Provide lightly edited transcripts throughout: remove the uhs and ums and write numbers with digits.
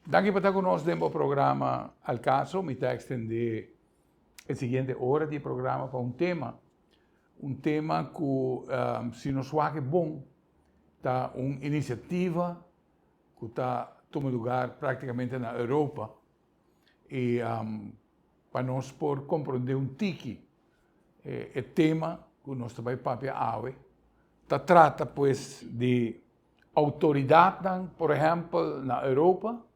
Danki pa ta ku nos den bo programa Al Caso. Mi ta ekstendé e siguiente ora di e programa pa un tema, un tema ku si nos wak e bon ta un inisiativa ku ta tuma lugar praktikamente na Europa i pa nos por komprondé un tiki e tema ku nos ta bai papia awe ta trata pues di Outoridatnan, por ehèmpel na Europa,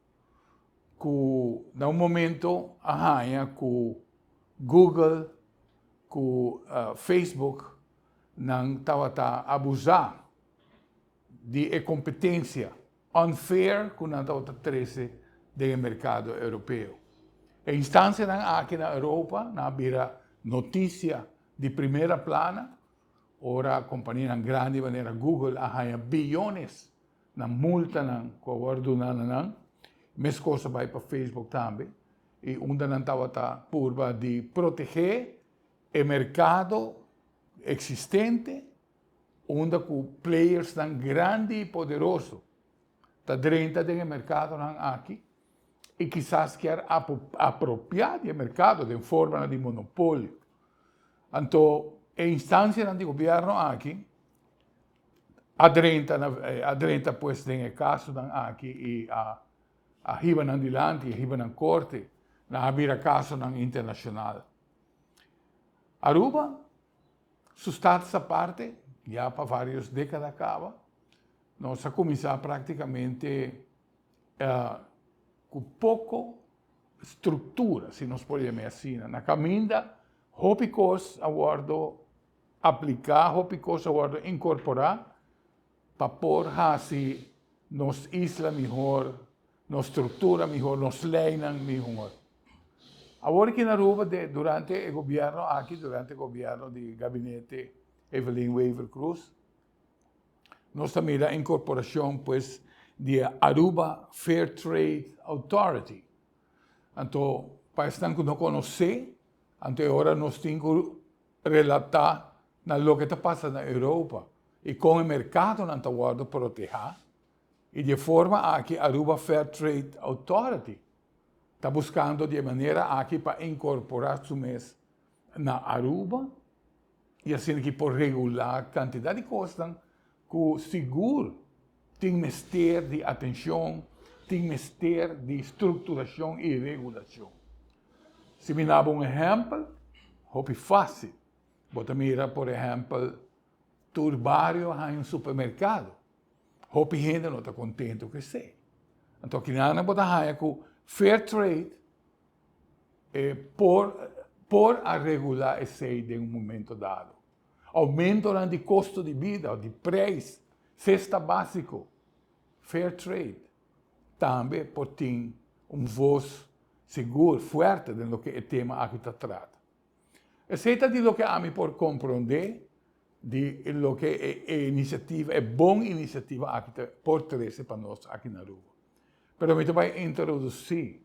ku na un momento a haña ku Google ku Facebook nan tabata abusá di e kompetensia unfair ku nan tabata trese den e merkado europeo. E instansianan aki na Europa nan a bira notisia di primera plana Ora kompanianan grandi manera Google a haña biyones na multanan ku a wòrdu duná na nan, meskos a bai pa Facebook tambe, i unda nan tabata purba di protegé e merkado eksistente unda ku playersnan grandi i poderoso ta drenta den e merkadonan aki i kisas kier apropiá di e merkado den formanan di monopolio. Anto e instansianan di gobièrnu aki a drenta na a drenta pues den e kasonan aki i a a hiba nan dilanti, a hiba nan korte, nan a bira kasonan internashonal. Aruba su status aparte ya pa varios dékada kaba. Nos a kuminsá praktikamente ku poko struktura, si nos por yam'é asina. Na kaminda hopi kos a wòrdu apliká, hopi kos a wòrdu inkorporá pa por hasi nos isla mihor, nos struktura mihor, nos leinan mihor. Awor aki na Aruba durante e gobièrnu aki, durante e gobièrnu di gabinete Evelyn Wever-Croes, Nos ta mira incorporacion pues di e Aruba Fair Trade Authority. Anto pa esnan cu no conoce, anto e ora nos tin cu relata na loke ta pasa na Europa y con e mercadonan ta wordo proteha y di e forma aki Aruba Fair Trade Authority ta buscando di e manera aki pa incorpora su mes na Aruba i asina ki por regulá kantidat di kosnan ku sigur tin mester di atenshon, tin mester di strukturashon i regulashon. Si mi naba un ehèmpel, hopi fásil, bo ta mira por ehèmpel tur bario haña un supermerkado, hopi hende no ta kontentu ku esei. Anto kinan bo ta haña ku fair trade E por por a regulá esei den un momento dado. Oumentonan di kosto di bida, di preis, sesta básiko, fair trade, tambe por tin un vos sigur, fuerte den loke e tema aki ta trata. Esei ta di loke ami por komprondé di loke e inisiativa, e bon inisiativa aki ta por trese pa nos aki na Aruba. Pero mi ta bai introdusí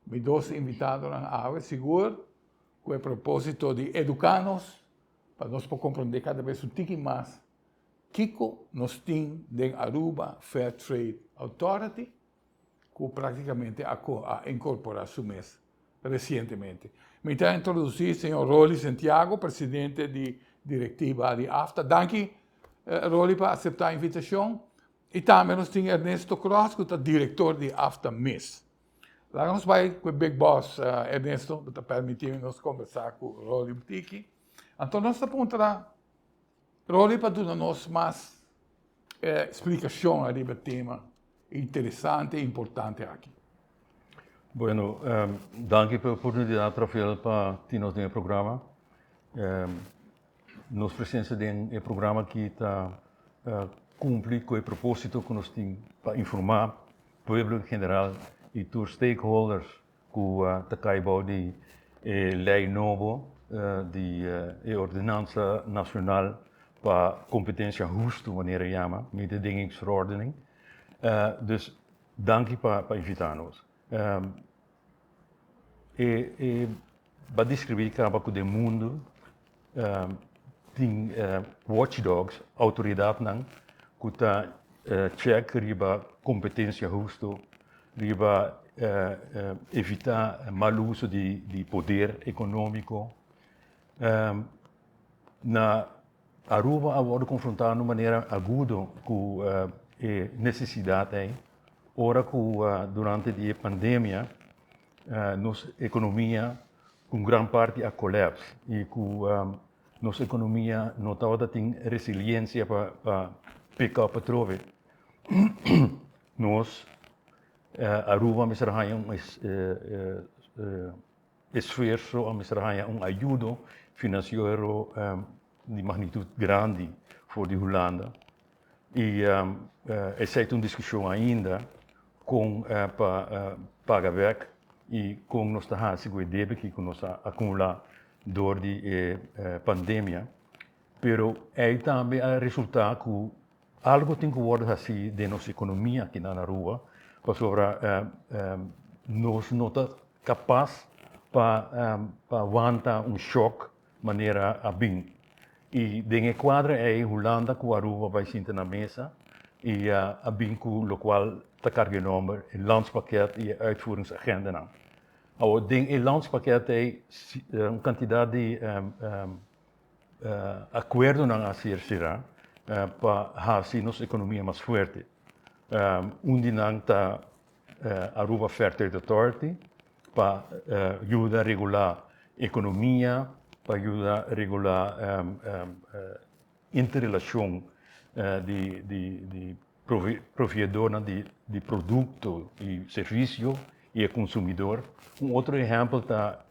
Mi dos invitadonan awe sigur ku e propósito di eduká nos pa nos por komprondé kada bes un tiki mas kiko nos tin den Aruba Fair Trade Authority ku práktikamente a a inkorporá su mes resientemente. Mi ta introdusí señor Rolly Sentiago, presidente di direktiva di AFTA. Danki Rolly pa aseptá invitashon. I tambe nos tin Ernesto Cross ku ta direktor di AFTA mes. Laga nos bai ku e big boss Ernesto, bo ta permití mi nos kombersá ku Rolly un tiki. Anto nos ta puntra Rolly pa duna nos mas splikashon ariba e tema interesante i importante aki. Bueno, danki pa e oportunidat Rafael pa tin nos den e programa. Nos presensia den e programa aki ta kumpli ku e propósito ku nos tin pa informá pueblo en general i tur stakeholders ku ta kai bou di e lei nobo di e ordenansa nashonal pa kompetensia hustu manera e yama, mededingingsverordening. Dus danki pa invitá nos. E e ba deskribí kaba ku den mundu tin watchdogs, outoridatnan ku ta chèk riba kompetensia hustu, riba evitá mal uso di poder ekonómiko. Na Aruba a wòrdu konfrontá na un manera agudo ku e nesesidat ei ora ku durante di e pandemia nos ekonomia un gran parti a kolèps i ku nos ekonomia no tabata tin resiliensia pa pick up atrobe. Nos Aruba mester a haña un esfuerso, a mester a haña un ayudo finansiero di magnitut grandi for di Hulanda i esei ta un diskushon ainda kon pa paga bek i kon nos ta hasi ku e debe ki ku nos a akumulá dor di e pandemia. Pero ei tambe a resultá ku Algo tin ku wòrdu hasí den nos ekonomia aki na Aruba pasobra nos no ta kapas pa pa wanta un shòk manera a bin. I den e kuadra ei Hulanda ku Aruba bai sinta na mesa i a bin ku lokual ta karga e nòmber e landspakket i e uitvoeringsagendanan. Awor den e landspakket ei un kantidat di Akuerdonan a ser será pa hasi nos ekonomia mas fuerte. Un di nan ta Aruba Fair Trade Authority pa yuda regulá ekonomia, pa yuda regulá interrelashon di proveedornan di produkto i servisio i e konsumidor. Un otro ehèmpel ta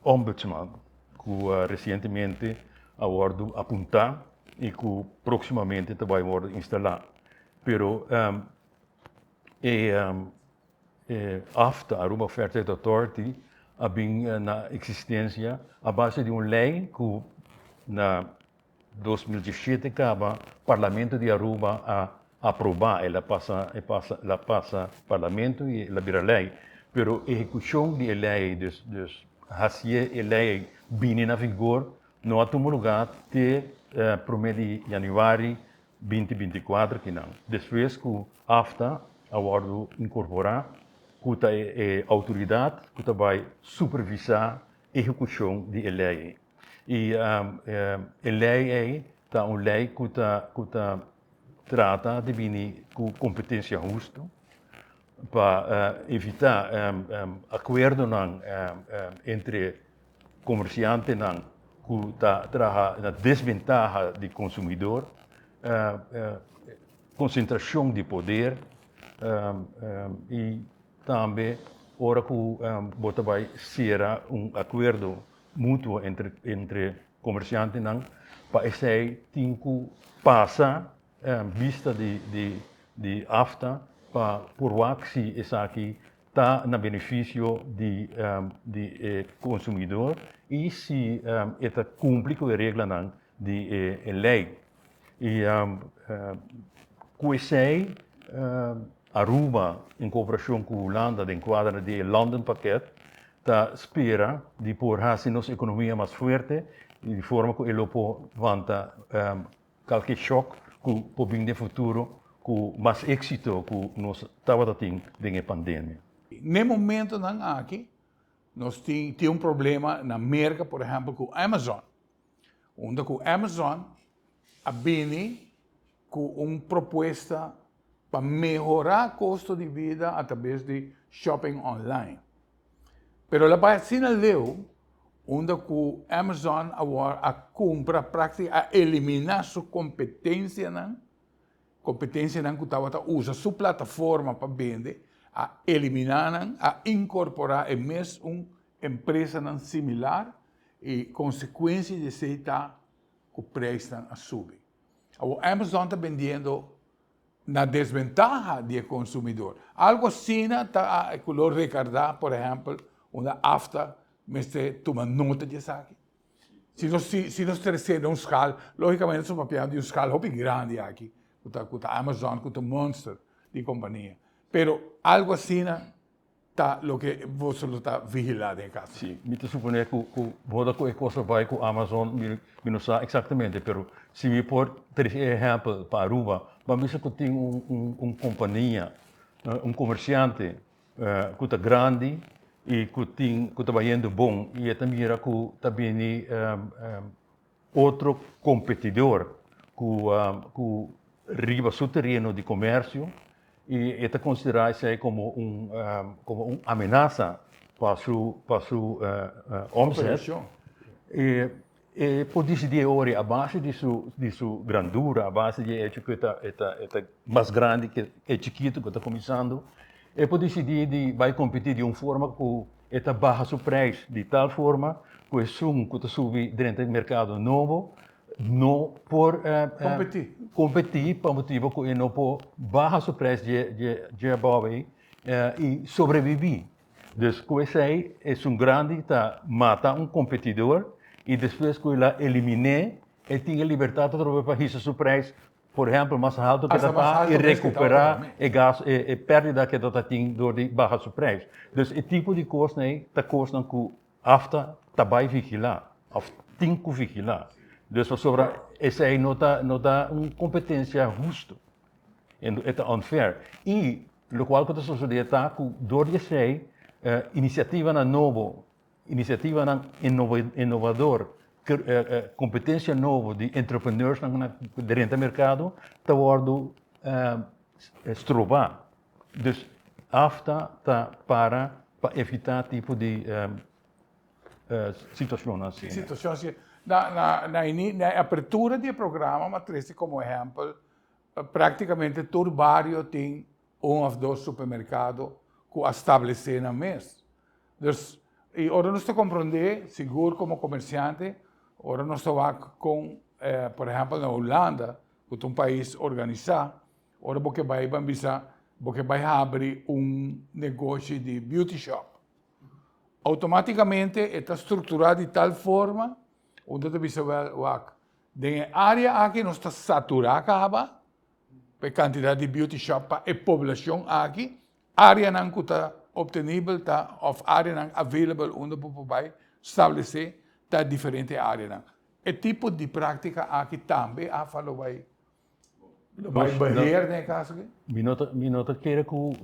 Ombudsman ku resientemente a wòrdu apuntá i ku próksimamente ta bai wòrdu instalá. Pero e AFTA, Aruba Fair Trade Authority, a bin na eksistensia a base di un lei ku na 2017 kaba Parlamento di Aruba a aproba, el a pasa e pasa el a pasa Parlamento y el a bira ley, pero ehecucion di e ley dus dus hacié e ley bini na vigor no a tuma lugar te prome di januari 2024 kinan, despues cu AFTA a wordo incorpora cu ta e autoridad cu ta bay supervisa ehecucion di e ley. I e lei ei ta un lei ku ta ku ta trata di bini ku kompetensia hustu pa evitá akuerdonan entre komersiantenan ku ta traha na desbentaha di konsumidor, konsentrashon di poder i tambe ora ku bo ta bai sera un akuerdo mutuo entre entre comerciantenan pa esey tin cu pasa bista di di di afta pa por wak si esaki ta na beneficio di di e consumidor y si e ta cumpli cu e reglanan di e ley. Y cu esey Aruba en cooperacion cu Hulanda den cuadra di e Landenpakket ta spera di por haci nos economia mas fuerte y di forma cu e lo por wanta calke shock cu por bin den futuro cu mas exito cu nos tabata tin den e pandemia. N'e momentonan aki nos tin tin un problema na Merca por ehempel cu Amazon. Unda cu Amazon a bini cu un propuesta pa mehora costo di bida a traves di shopping online. Pero el a bai asina leu unda cu Amazon awor a cumpra practica a elimina su competencianan, competencianan cu tabata usa su plataforma pa bende, a elimina nan, a incorpora e mes un empresanan similar y consecuencia di esey ta cu prijsnan a subi. Awor Amazon ta bendiendo na desbentaha di e consumidor. Algo asina ta cu lo recarda por ehempel unda AFTA mester tuma nota di esaki. Si nos si nos trece den un schaal, logicamente nos ta papiando di un schaal hopi grandi aki cu ta cu ta Amazon cu ta monster di compania. Pero algo asina ta loke boso lo ta vigilá den e kaso. Sí, mi ta suponé ku ku boda ku e kos a bai ku Amazon mi mi no sa eksaktamente, pero si mi por trese e ehèmpel pa Aruba, bo a bisa ku tin un un un kompania, un komersiante. ku ta grandi i ku tin ku ta bayendo bon i e ta mira ku ta bini otro kompetidor ku ku riba su tereno di komersio i e ta konsiderá esei komo un komo un amenasa pa su pa su omzet. E e por disidí e ora a base di su di su grandura, a base di e echo ku e ta e ta e ta mas grandi ke e chikitu ku ta kuminsando, e por disidí di bai kompetí di un forma ku e ta baha su preis di tal forma ku esun ku ta subi drenta e merkado nobo no por Kompetí. kompetí pa motibu ku e no por baha su preis dje dje dje abou ei i sobrebibí. Dus ku esei esun grandi ta mata un kompetidor i despues ku el a eliminé e tin e libertat atrobe pa hisa su preis por ehempel mas haltu ke ta ta i rekuperá e gas e pèrdida ke ta tin dor di baha su preis. Dus e tipo di kosnan ei ta kosnan ku AFTA ta bai vigilá òf tin ku vigilá. Dus pasobra esei no ta no ta un kompetensia hustu. E ta unfair. I lokual ku ta sosodé ta ku dor di esei inisiativanan nobo, inisiativanan inovador, kompetensia nobo di entrepreneursnan na drenta merkado ta wòrdu strobá. Dus AFTA ta para pa evitá tipo di situashonnan asina. Situashon asina. Na na na na e apertura di e programa mi a trese komo ehèmpel Práktikamente tur bario tin un òf dos supermerkado ku a stablesé nan mes. Dus, i ora nos ta komprondé, sigur komo komersiante, ora nos ta wak kon, por ehèmpel na Hulanda, ku ta un pais organisá, ora bo ke bai ban bisa bo ke bai habri un negoshi di beauty shop, outomátikamente e ta strukturá di tal forma unda ta bisa wèl wak Den e área aki nos ta saturá kaba pa e kantidat di beauty shop pa e poblashon aki. Áreanan ku ta optenibel ta òf áreanan available unda bo por bai stablesé ta diferente áreanan. E tipo di práktika aki tambe AFA lo bai lo bai beheer den e kaso aki? Mi no ta mi no ta kere ku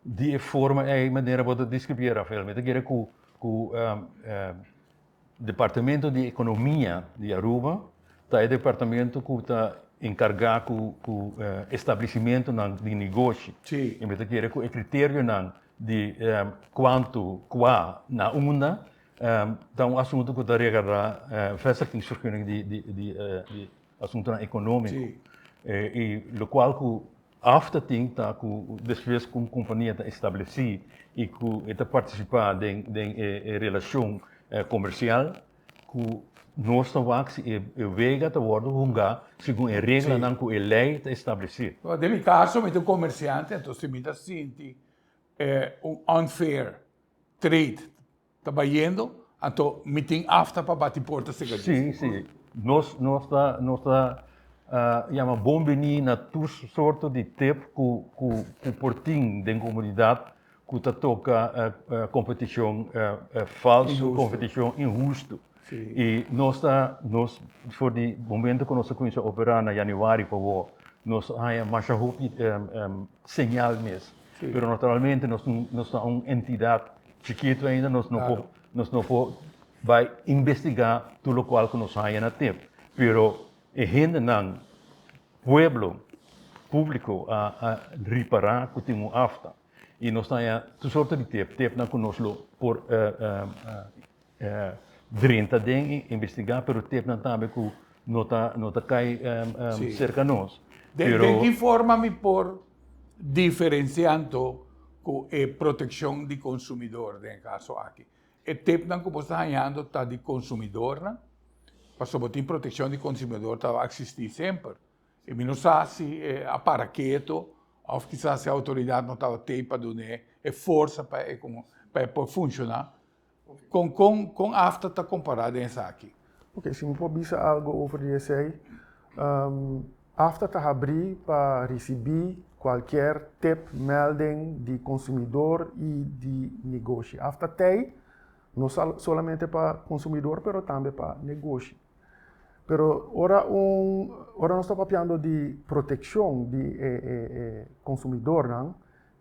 di e forma ei manera bo ta deskribí Rafael. Mi ta kere ku ku Departamento di Economia di Aruba ta e departamento cu ta encarga cu cu establecimentonan di negoshi. Y mi ta kere cu e criterionan di cuanto, cua, na unda ta un asunto cu ta regarda vestigingsvergunning di di di asuntonan economico. Y locual cu AFTA tin ta ku despues ku un kompania ta establesí i ku e ta partisipá den den e relashon komersial ku nos ta wak si e wega ta wòrdu hungá segun e reglanan ku e lei ta establesé. Den mi kaso mi ta un komersiante anto si mi ta sinti un unfair trade Ta bayendo, anto mi tin afta pa bati porta seca dje. Sí, sí. Nos, nos ta, nos ta yama bon bini na tur sorto di tip ku, ku, ku por tin den komunidat ku ta toka kompetishon falsu, kompetishon inhustu. I nos ta, nos for di momento ku nos a kuminsá operá na yanüari pa wou, nos a haña masha hopi señal mes. Pero naturalmente nos, nos ta un entidat Chikitu ainda nos no por nos no por bai investigá tur lokual ku nos haña na tep, pero e hendenan, pueblo, públiko a a ripará ku tin un afta i nos ta haña tur sorto di tep, tepnan ku nos lo por drenta den i investigá, pero tepnan tambe ku no ta no ta kai serka nos. Den den ki forma mi por diferencia anto ku e protekshon di konsumidor den e kaso aki? E tepnan ku bo sta hañando ta di konsumidornan? Pasobra bo tin protekshon di konsumidor ta eksistí semper. I mi no sa si e a para keto òf kisas e outoridat no tabata tei pa dun'é e forsa pa e pa e por funshoná. Kon kon kon AFTA ta kompará den esaki? Ok, si mi por bisa algo over di esei, AFTA ta habrí pa risibí kualkier tip, melding di konsumidor i di negoshi. AFTA t'ei no solamente pa konsumidor pero tambe pa negoshi. Pero ora un ora nos ta papiando di protekshon di e e e konsumidornan.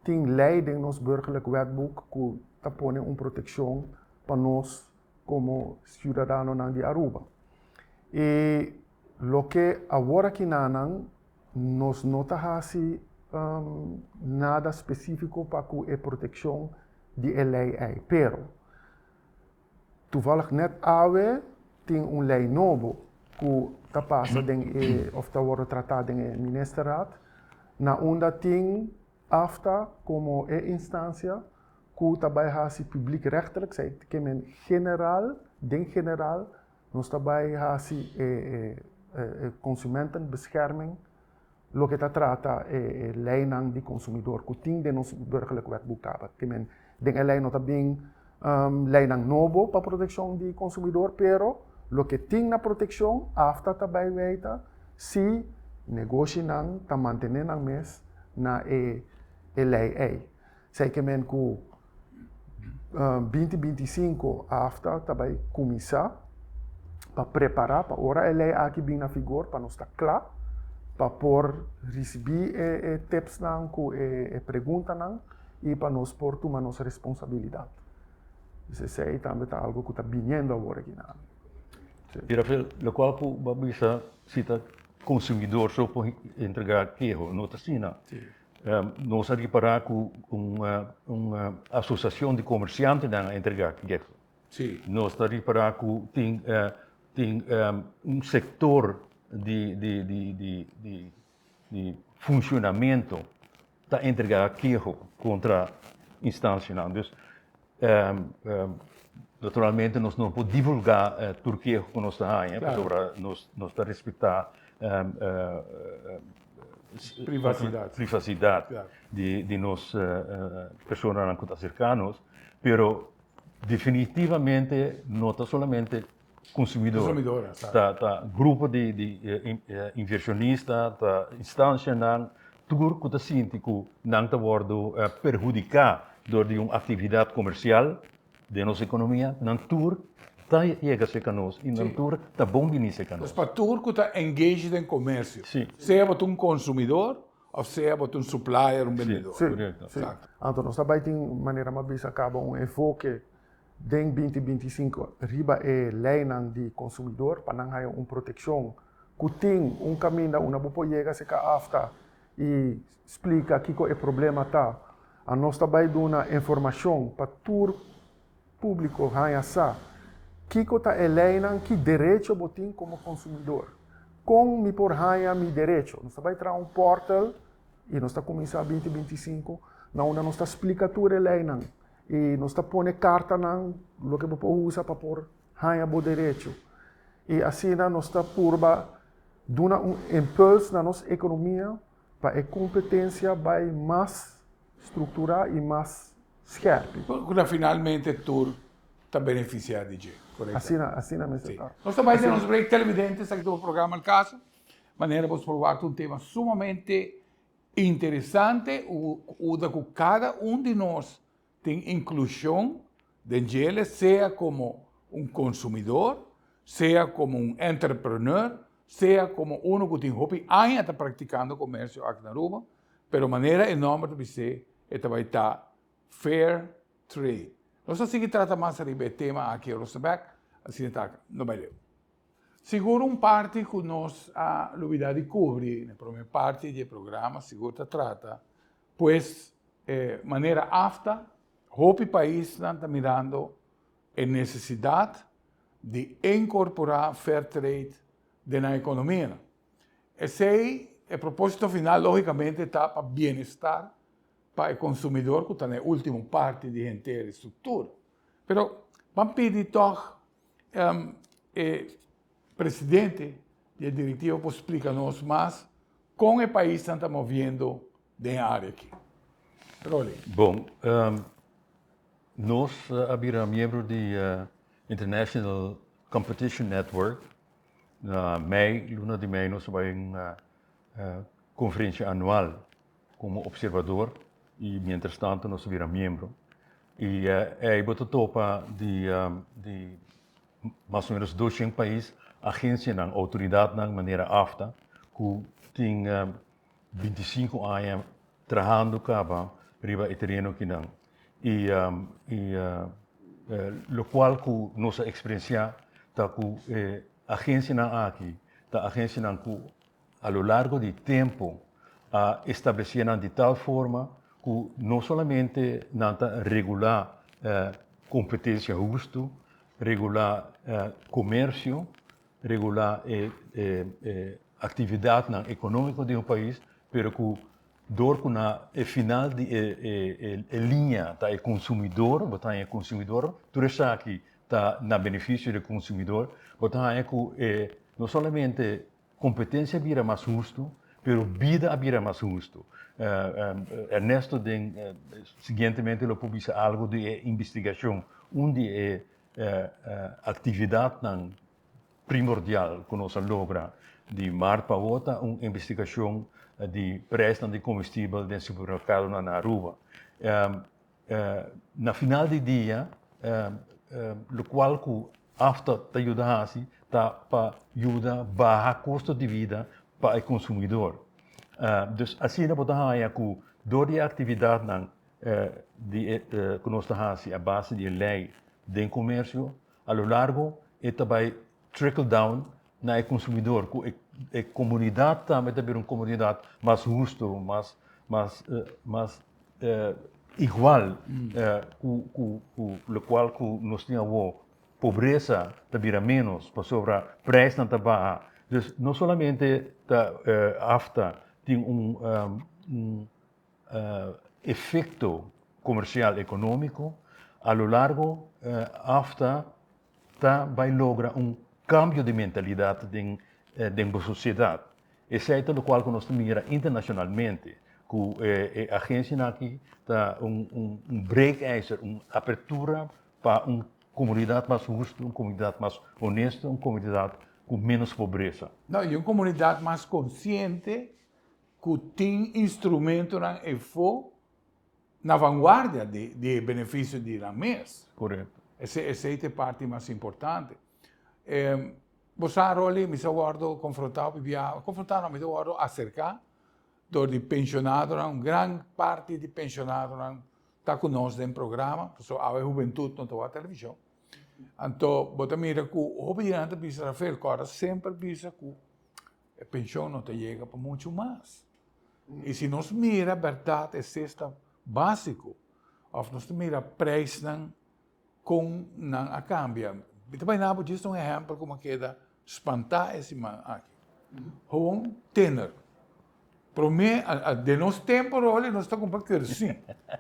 Tin lei den nos Burgerlijk Wetboek ku ta pone un protekshon pa nos komo siudadanonan di Aruba. I loke awor akinanan nos no ta hasi nada spesífiko pa ku e protekshon di e lei ei. Pero toevallig net awe tin un lei nobo ku ta pasa den e òf ta wòrdu tratá den e ministerraad na unda tin AFTA komo e instansia ku ta bai hasi publiekrechtelijk, esei ke men general, den general nos ta bai hasi e e consumentenbescherming loke ta trata e leinan di konsumidor ku tin den nos Burgerlijk Wetboek kaba. Ke men den e lei no ta bin leinan nobo pa protekshon di konsumidor, pero loke tin na protekshon AFTA ta bai weita si negoshinan ta mantené nan mes na e lei ei. Esei ke men ku 2025 AFTA ta bai kuminsá pa prepará pa ora e lei aki bin na vigor pa nos ta kla pa por risibí e tipsnan ku e preguntanan i pa nos por tuma nos responsabilidat. Dus esei tambe ta algu ku ta biniendo awor aki na. I Rafael, lokual ku bo a bisa si ta konsumidor so por entregá keho, no ta asina. Nos a ripará ku un asosiashon di komersiantenan a entregá keho. Nos ta ripará ku tin tin un sektor di di di di di di funshonamentu ta entregá keho kontra instansianan. Dus naturalmente nos no por divulgá tur keho ku nos ta haña pasobra nos nos ta respetá Privasidat. Privasidat di di nos personanan ku ta aserká nos, pero definitivamente no ta solamente konsumidor. Konsumidor, exacto. Ta ta grupo di di invershonista, ta instansianan, tur ku ta sinti ku nan ta wòrdu perhudiká dor di un aktividat komersial Den nos ekonomia, nan tur ta yega serka nos i nan tur ta bon bini serka nos. Pues pa tur ku ta engage den komersio, sea bo ta un konsumidor òf sea bo ta un supplier, un bendedor. Sí, sí. Anto nos ta bai tin manera mi a bisa kaba un enfoke den 2025 riba e leinan di konsumidor pa nan haya un protekshon ku tin un kaminda unda bo por yega serka afta i splika kiko e problema ta. Anos ta bai duna informashon pa tur públiko haña sa kiko ta e leinan, ki derecho bo tin komo konsumidor. Kon mi por haña mi derecho? Nos ta bai traha un portal i nos ta kuminsá 2025 na unda nos ta splika tur e leinan i nos ta pone kartanan loke bo por usa pa por haña bo derecho. I asina nos ta purba duna un impuls na nos ekonomia pa e kompetensia bai mas strukturá i mas skèrpi. Ku na finalmente tur ta benefisiá di dje, korekto? Asina, asina mester ta. Nos ta bai den nos break televidente, esaki ta bo programa El Caso. Manera bos por wak ta un tema sumamente interesante, unda ku kada un di nos Tin inklushon den djele sea komo un konsumidor, sea komo un entrepreneur, sea komo uno ku tin hopi aña ta praktikando komersio aki na Aruba, pero manera e nòmber ta bis'é e ta bai ta Fair Trade. Nos ta sigui trata mas ariba e tema aki Rosebek, asina ta no bai leu. Sigur un parti ku nos a lubida di kubri na e prome parti di e programa sigur ta trata Pues, manera afta, hopi paisnan ta mirando e nesesidat di inkorporá fair trade den nan ekonomianan. Esei, e propósito final lógikamente ta pa bienestar pa e konsumidor ku ta na e último parti di henter e struktura. Pero ban pidi tòg e presidente di e direktiva por splika nos mas Kon e paisnan ta moviendo den e área aki? Rolly. Bon, nos a bira miembro di International Competition Network na mei, luna di mei nos a bai un konferensia anual komo opservador i mientras tanto nos a bira miembro. I ei bo ta topa di di mas o menos 200 pais, agencianan, autoridadnan manera AFTA, cu tin 25 aña trahando caba riba e tereno kinan. I i lokual ku nos a eksperensiá ta ku e agensianan aki ta agensianan ku a lo largo di tempu a establesé nan di tal forma ku no solamente nan ta regulá kompetensia hustu, regulá komersio, regulá e aktividatnan ekonómiko di un pais, pero ku dor ku na e final di e liña ta e konsumidor, bo ta haña e konsumidor, tur esaki ta na benefisio di e konsumidor, bo ta haña ku e no solamente kompetensia a bira mas hustu, pero bida a bira mas hustu. Ernesto den siguientemente lo por bisa algu di e investigashon, un di e aktividatnan primordial ku nos a logra di mart pa awor ta un investigashon di preisnan di komestibel den supermerkadonan na Aruba. Na final di dia lokual ku AFTA ta yuda hasi ta pa yuda baha kosto di bida pa e konsumidor. Dus asina bo ta haña ku dor di e aktividatnan di e ku nos ta hasi a base di e lei den komersio a lo largo e ta bai trickle down na e konsumidor ku e komunidat tambe ta bira un komunidat mas hustu mas mas mas igual ku ku ku lokual ku nos tin awor pobresa ta bira ménos pasobra preisnan ta baha dus no solamente ta afta tin un un efekto komersial ekonómiko a lo largo afta ta bai logra un kambio di mentalidat den den bo sosiedat. Esei ta lokual ku nos ta mira internashonalmente, ku e agensianan aki ta un un breekijzer, un apertura pa un komunidat mas hustu, un komunidat mas honesto, un komunidat ku ménos pobresa. No, i un komunidat mas konsiente ku tin instrumentonan efo na vanguardia di di e benefisio di nan mes. Korekto. Esei esei ta e parti mas importante. Bo sa Rolly, mi sa wòrdu konfrontá hopi bia, konfrontá no, mi ta wòrdu aserká dor di penshonadonan, un gran parti di penshonadonan ta ku nos den programa, pasobra awe hubentut no ta wak televishon. Anto bo ta mira ku hopi di nan ta bisa, Rafael, kòrda semper bisa ku E penshon no ta yega pa muchu mas. I si nos mira bèrdat e sesta básiko, òf nos ta mira preisnan kon nan a kambia. Mi ta bai na bo djis un ehèmpel ku mi a keda spantá e siman aki. Gewoon tiner. Promé, den nos tempu Rolly nos ta kumpra kerosin.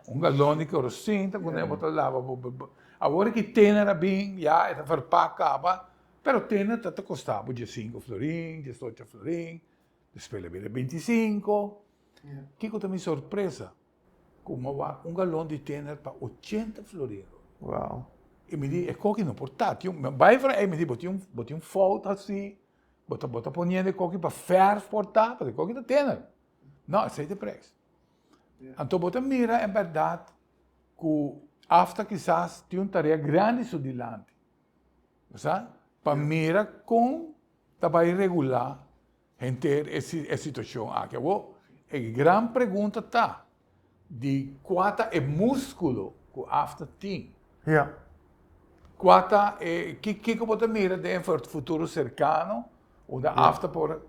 Un galon di kerosin ta kuné bo ta laba bo. Awor ki tiner a bin ya e ta verpak kaba. Pero tene ta ta kosta bo diesinko florin, diesocho florin, despues el a bira bintisinko. Kiko ta mi sorpresa? Ku mi a wak un galon di tene pa ochenta florin. Wow. I mi di, e koki no por ta. Tin un, mi a bai fra ei, mi di, bo tin un, bo tin un fout hasi, bo ta, bo ta poniendo e koki pa fèrf por ta, pasobra e koki ta tene. No, esei ta e preis. Anto bo ta mira en bèrdat ku afta kisas tin un tarea grandi su dilanti. Bo sa? Pa mira kon ta bai regulá henter e e situashon aki. Awor, e gran pregunta ta, di kua ta e múskulo ku afta tin? Ja. Kua ta e, kiko bo ta mira den e futuro serkano unda afta por,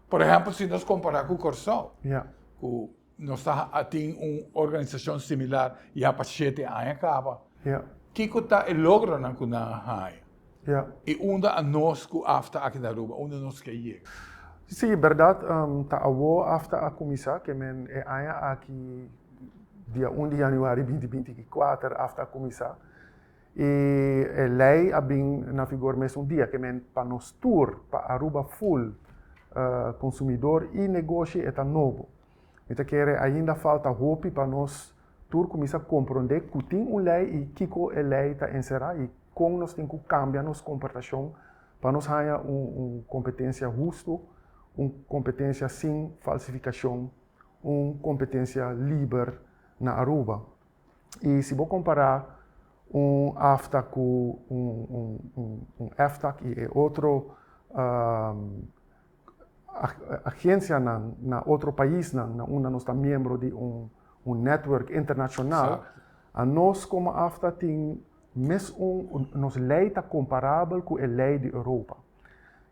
por ehèmpel si nos kompará ku Kòrsou, Ja. ku Nos ta tin un organisashon similar ya pa shete aña kaba. Ja. Kiko ta e logronan ku nan a haña? Ja. I unda a nos ku afta aki na Aruba, unda nos ke yega? Sí, bèrdat ta awo afta a kuminsá, ke men e aña aki dia un di yanüari binti 24 afta a kuminsá. I e lei a bin na vigor mesun dia, ke men pa nos tur, pa Aruba ful, konsumidor i negoshi e ta nobo. Mi ta kere ainda falta hopi pa nos tur kuminsá komprondé ku tin un lei i kiko e lei ta enserá i kon nos tin ku kambia nos komportashon pa nos haña un kompetensia hustu, un kompetensia sin falsifikashon, un kompetensia liber na Aruba. I si bo kompará un AFTA ku un EFTAC i e otro agensianan na otro paisnan na unda nos ta miembro di un Un network internashonal. Anos komo AFTA tin mes un, nos lei ta komparabel ku e lei di Europa.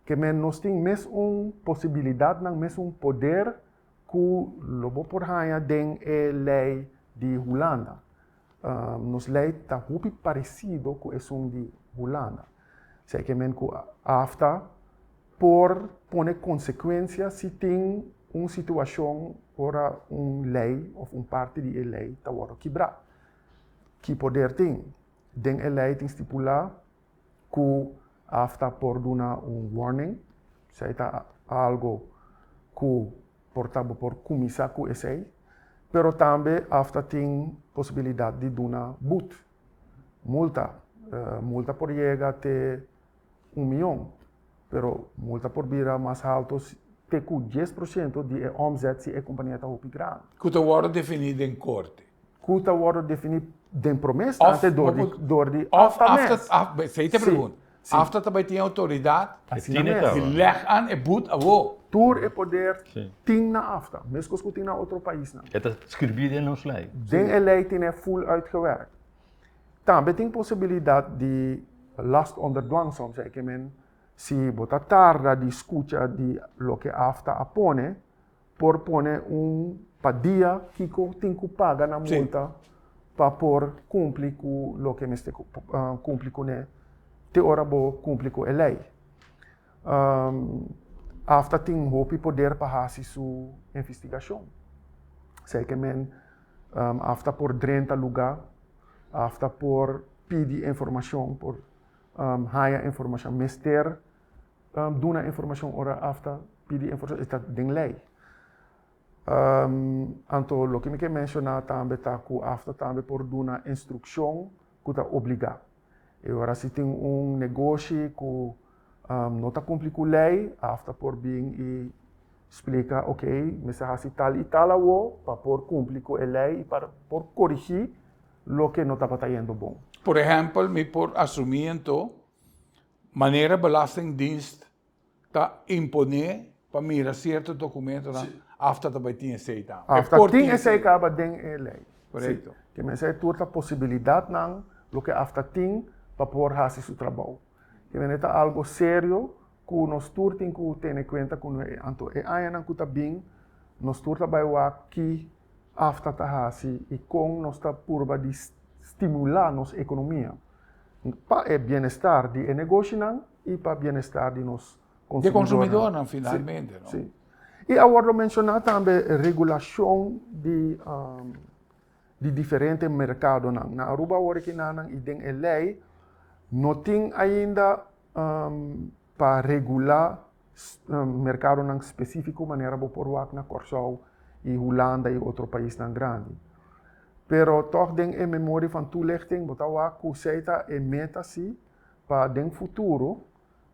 Ke men nos tin mes un posibilidatnan, mes un poder ku lo bo por haña den e lei di Hulanda. Nos lei ta hopi paresido ku esun di Hulanda. Esei ke men ku AFTA por pone konsekuensia si tin un situashon ora un lei òf un parti di e lei ta wòrdu kibrá. Ki poder tin? Den e lei tin stipulá ku AFTA por duna un warning, esei ta algu ku por ta bo por kuminsá ku esei, pero tambe AFTA tin posibilidat di duna but, multa. Multa por yega te un mion, pero multa por bira mas halto te ku 10% di e omzet si e kompania ta hopi grandi. Ku ta wòrdu definí den korte. Ku ta wòrdu definí den promé instante dor di dor di AFTA mes. Òf esei ta e pregunta. AFTA ta bai tin outoridat di lèg an e but awo. Tur e poder tin na AFTA, meskos ku tin na otro paisnan. E ta skirbí den nos lei. Den e lei tin e ful uitgewerkt. Tambe tin posibilidat di last onder dwangsom, esei ke men si bo ta tarda di skucha di loke AFTA a pone, por pone un pa dia kiko tin ku paga na multa pa por kumpli ku loke mester kumpli kuné te ora bo kumpli ku e lei. AFTA tin hopi poder pa hasi su investigashon. Esei ke men AFTA por drenta lugá, AFTA por pidi informashon, por haña informashon. Mester duna informashon ora AFTA pidi informashon, e ta den lei. Anto loke mi ke menshoná tambe ta ku AFTA tambe por duna instrukshon ku ta obligá. E ora si tin un negoshi ku no ta kumpli ku lei, AFTA por bin i splika, ok, mester hasi tal i tal awo pa por kumpli ku e lei i pa por korigí loke no tabata yendo bon. Por ehèmpel, mi por asumí anto manera Belastingdienst ta imponé pa mira sierto dokumentonan AFTA ta bai tin esei tambe. AFTA tin esei kaba den e lei. Korekto. Ke men esei tur ta posibilidatnan loke AFTA tin pa por hasi su trabou. Ke men e ta algo serio ku nos tur tin ku tene kuenta ku anto e añanan ku ta bin nos tur ta bai wak ki AFTA ta hasi i kon nos ta purba di stimulá nos ekonomia pa e bienestar di e negoshinan i pa bienestar di nos konsumidornan. Di konsumidornan finalmente, no? Sí. I a wòrdu menshoná tambe regulashon di di diferente merkadonan. Na Aruba awor aki nan i den e lei no tin ainda pa regulá merkadonan spesífiko manera bo por wak na Kòrsou i Hulanda i otro paisnan grandi. Pero tòg den e memoria van toelichting bo ta wak ku esei ta e meta si pa den futuro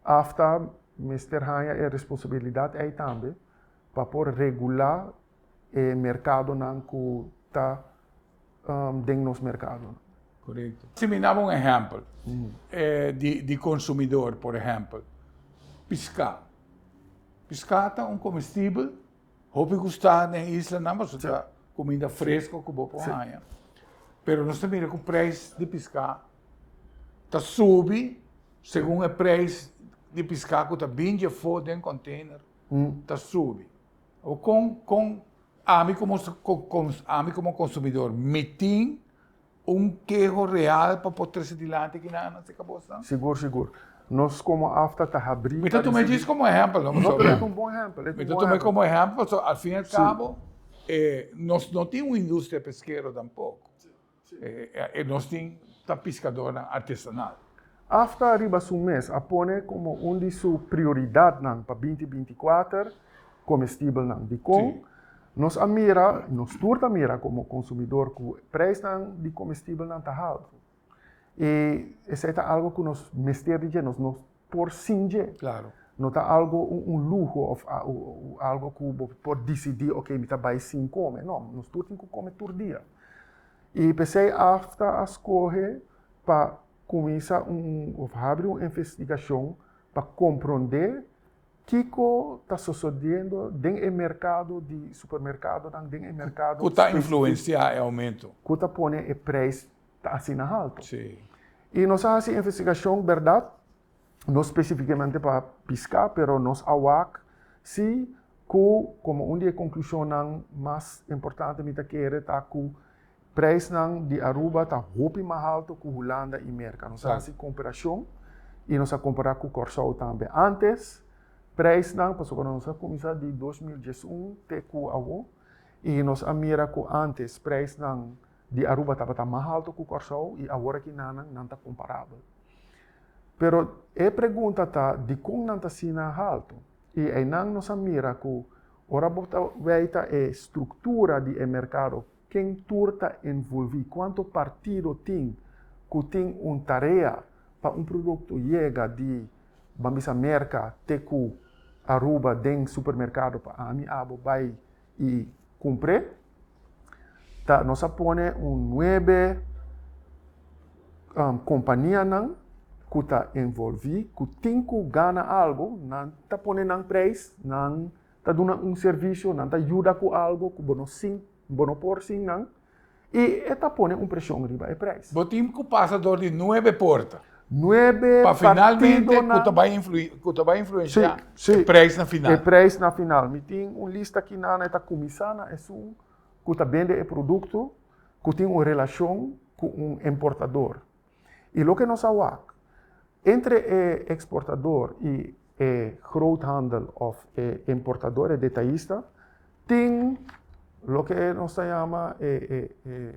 AFTA mester haña e responsabilidat ei tambe pa por regulá e merkadonan ku ta den nos merkadonan. Korekto. Si mi daba un ehèmpel di konsumidor, por ehèmpel, piská. Piská ta un komestibel hopi gustá den e islanan pasobra ta kuminda fresko ku bo por haña. Pero nos ta mira ku preis di piská ta subi segun e preis di piská ku ta bin dje afó den kònteiner ta subi. Kon kon ami komo ami komo konsumidor mi tin un keho real pa por trese dilanti kinan nan seka bosnan? Sigur sigur. Nos komo AFTA ta habrí Mi ta tuma e djis komo ehèmpel no No, pero e ta un bon ehèmpel. Mi ta tuma e komo ehèmpel pasobra al fin i al kabo nos no tin un industria peskero tampoko. Nos tin ta piskadornan artesanal. AFTA riba su mes a pone komo un di su prioridatnan pa 2024 komestibelnan. Dikon? Nos a mira, nos tur ta mira komo konsumidor ku preisnan di komestibelnan ta haltu. I esei ta algu ku nos mester di dje, nos no por sin dje. No ta algu un luho òf algu ku bo por disidí oke mi ta bai sin kome. No, nos tur tin ku kome tur dia. I p'esei AFTA a skohe pa kuminsá un òf habri un investigashon pa komprondé. Kiko ta sosodiendo den e merkado di supermerkadonan, den e merkado Ku ta influensiá e oumento. Ku ta pone e preis ta asina haltu. Sí. I nos a hasi investigashon bèrdat, no spesifikamente pa piská, pero nos a wak si ku komo un di e konklushonnan mas importante mi ta kere ta ku preisnan di Aruba ta hopi mas haltu ku Hulanda i Merka. Nos a hasi komparashon i nos a kompará ku Kòrsou tambe. Ántes preisnan, pasobra nos a kuminsá di 2011 te ku awor i nos a mira ku ántes preisnan di Aruba tabata mas haltu ku Kòrsou i awor aki nan nan ta komparabel. Pero e pregunta ta dikon nan ta asina haltu? I einan nos a mira ku ora bo ta weita e struktura di e merkado, ken tur ta envolví, kuantu partido tin ku tin un tarea pa un produkto yega di ban bisa Merka te ku Aruba den supermerkado pa ami abo bai i kumpr'é, ta nos a pone un nuebe kompanianan ku ta envolví ku tin ku gana algu, nan ta pone nan preis, nan ta duna un servisio, nan ta yuda ku algu ku bo no sin, bo no por sin nan, i e ta pone un preshon riba e preis. Bo tin ku pasa dor di nuebe porta. Nuebe Pa finalmente partidonan. ku ta bai influi, ku ta bai influensiá Sí, sí. e preis na final. E preis na final. Mi tin un lista aki nan, e ta kuminsá na esun ku ta bende e produkto ku tin un relashon ku un importador. I loke nos a wak, entre e eksportador i e groothandel òf e importador, e detayista, tin loke nos ta yama e e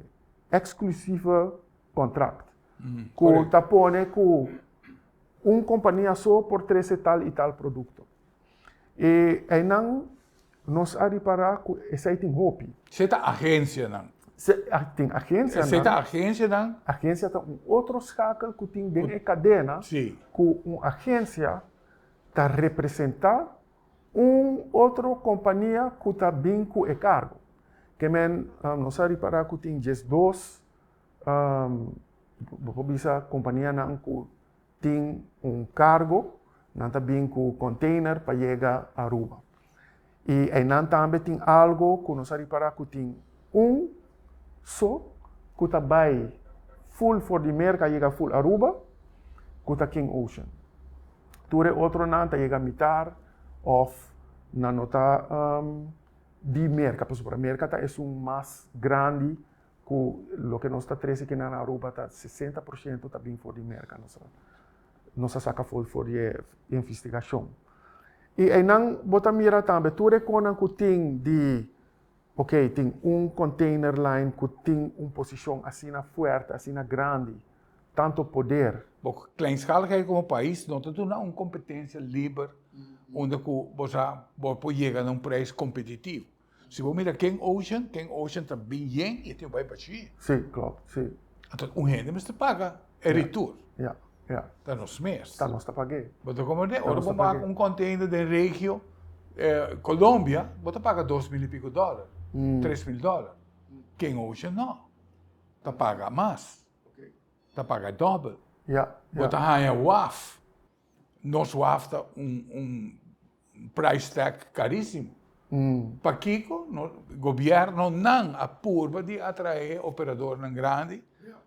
eksklusive kontrakt, ku ta pone ku un kompania so por trese tal i tal produkto. I einan nos a ripará ku esei tin hopi. Esei ta agensianan. Tin agensianan. Esei ta agensianan. Agensia ta un otro skakel ku tin den e kadena ku un agensia ta representá un otro kompania ku ta bin ku e kargo. Ke men nos a ripará ku tin 12, bo por bisa kompanianan ku tin un kargo, nan ta bin ku container pa yega Aruba. I einan tambe tin algo ku nos a ripará ku tin un so ku ta bai full for di Merka yega full Aruba, ku ta King Ocean. Tur e otronan ta yega mitar òf nan no ta di Merka, pasobra Merka ta esun mas grandi Ku loke nos ta trese kinan na Aruba ta 60% ta bin for di Merka nos a nos a saka for for di e investigashon. I einan bo ta mira tambe tur e konan ku tin di ok tin un container line ku tin un posishon asina fuerte asina grandi tanto poder. Bo kleinschaligheid komo pais no ta duna un kompetensia liber unda ku bo sa bo por yega na un prijs kompetitivo. Si bo mira King Ocean, King Ocean ta bin yen y e tin bai bashí. Sí, klopt, sí. Anto un hende mester paga e retour. Ja, ja. Ta nos mes. Ta nos ta pag'é. Bo ta comprende? Ora bo maak un container den regio Colombia, bo ta paga 2000 y pico dollar, 3000 dollar. King Ocean no. Ta paga mas. Ta paga dobbel. Ja, ja. Bo ta haña waf. Nos waf ta un price tag carísimo. Pakico gobiernonan a purba di atrae operadornan grandi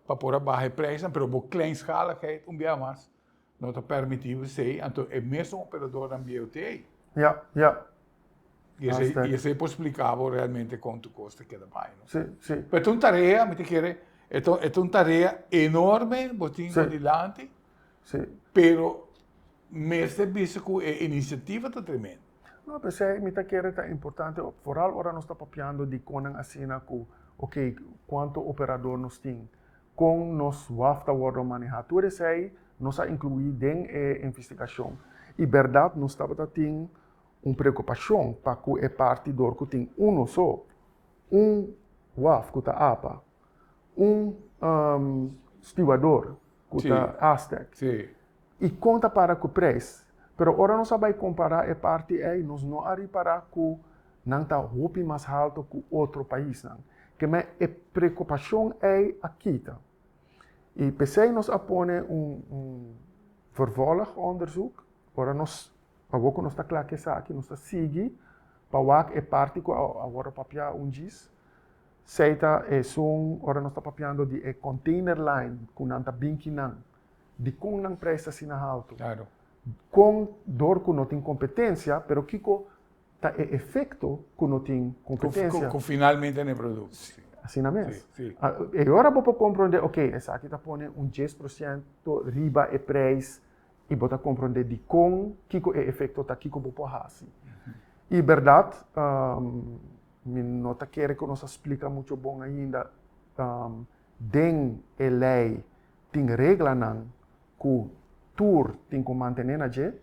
pa por a baha e prijsnan, pero bo kleinschaligheid un bia mas no ta permiti esey, anto e mesun operadornan bieu te ey. Ja, ja. Y esey, y esey por splica bo realmente con tu cos ta keda bay, no? Sí, sí. Pero ta un tarea, mi ta kere, e ta un tarea enorme bo tin por dilanti. Sí. Pero mester bisa ku e inisiativa ta tremendo. No, p'esei mi ta kere ta importante, foral ora nos ta papiando di konnan asina ku, ok, kuantu operador nos tin, kon nos waf ta wòrdu manehá, tur esei nos a inkluí den e investigashon. I bèrdat nos tabata tin un preokupashon pa ku e parti dor ku tin unu so, un waf ku ta apa, un stuwador ku ta Aztec. I kon ta para ku preis. Pero ora nos a bai kompará e parti ei, nos no a ripará ku nan ta hopi mas haltu ku otro paisnan. Ke men e preokupashon ei a kita. I p'esei nos a pone un vervolgonderzoek, ora nos. Awor ku nos ta kla ku esaki, nos ta sigui pa wak e parti ku a wòrdu papiá un djis. Esei ta esun ora nos ta papiando di e container line ku nan ta bin kinan, dikon nan preis ta asina haltu? Kon dor ku no tin kompetensia, pero kiko ta e efekto ku no tin kompetensia? Ku finalmente na e produkto. Asina mes. E ora bo por komprondé, oke, esaki ta pone un 10% riba e preis i bo ta komprondé dikon, kiko e efekto ta, kiko bo por hasi. I bèrdat, mi no ta kere ku nos a splika muchu bon ainda, den e lei tin reglanan ku tur tin ku mantené na dje,